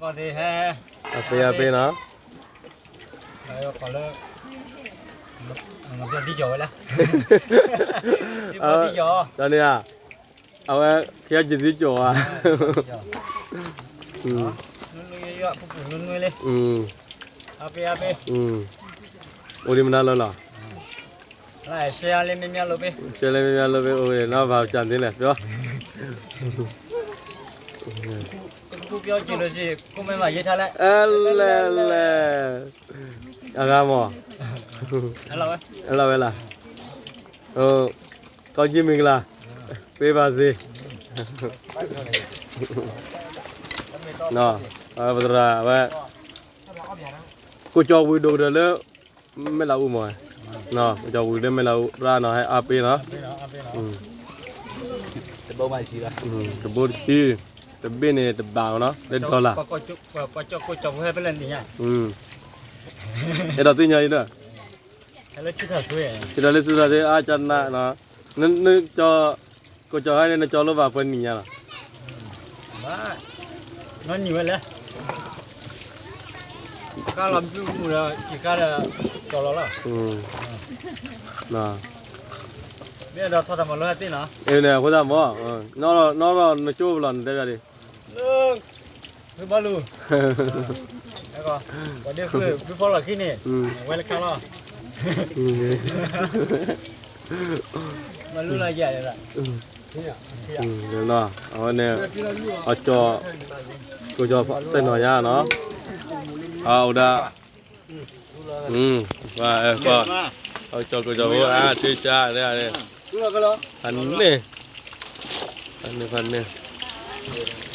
ကီၢ်သ့ၣ်ဟဲ အပ့ၤအပ့ၤနီၤ လၢ တၢ်န့ၣ်ဧါ အဝဲ ခဲယၤကသံကၠီၤဧါ အိၣ်ဒံးမနုၤလၢလီၤ ရှဲလၢမ့ၢ်မ့ၢ်လၢပ့ၤ အိၣ်ဒံးနီၢ်ဘၣ်ကၢ်သ့လဲၣ် ပြော အဲလဲၣ်လဲၣ် အဂၤမး အဲလီၤဝဲလၢ ကီၢ်ကၠံၣ်မ့ၢ်ကလၤ ပ့ၤဘၣ်သ့ ပသရၣ်ဝဲ ကိးကၠီၤဝံၤဒိၣ်ကတၢၢ်လၢ မဲၢ်လးအူမး ကိးကၠီၤဝံၤလၢမဲၢ်လးအူ ရၣ်နီၤ ဟဲအါပ့ၤနီၤ တဘိတဆံ တဘ့ၣ်န့ၣ်တဘးနီၤ လၢ dollar အဲၣ်ဒိးသ့ၣ်ညါအံၤဒီး ဒီးလၢသုတၢ်သ့ အါကနၣ်နီၤ ကိးကၠီၤဟဲန့ၣ် နကၠီၤလိဘၣ်ပှဲၤနံၣ်ညါလီၤ နီၢ်နံၣ်ဝဲလဲၣ် ကါလီၤမုၢ်ဒီး က့ၤကါဒီး ကၠီၤလီၤလီၤ မ့ၢ်ဒီးထီၣ်တၢ်မၤလိဟဲသ့ၣ်နီၤ အဃိသတးမ့ၢ် နီၢ်ဒီးနကၠိပလီၢ်နတဲဘၣ်ဒံး လၢ ဖုဘီလူၤ ပှၤဒ့ဖု ဖုဖီလီၢ်ခံန့ၣ် ဝဲလၢခါလီၤ မၤလိလၢယၤလီၤ အဝဲန့ၣ် အကၠီၤ ကိးကၠီၤစဲနီၤယါနီၤ အအိၣ်ဒၣ် အကၠီၤကိးကၠီၤဖိ အထံကၠါ ဖးန့ၢ် ဖးန့ၢ် ဖးန့ၢ်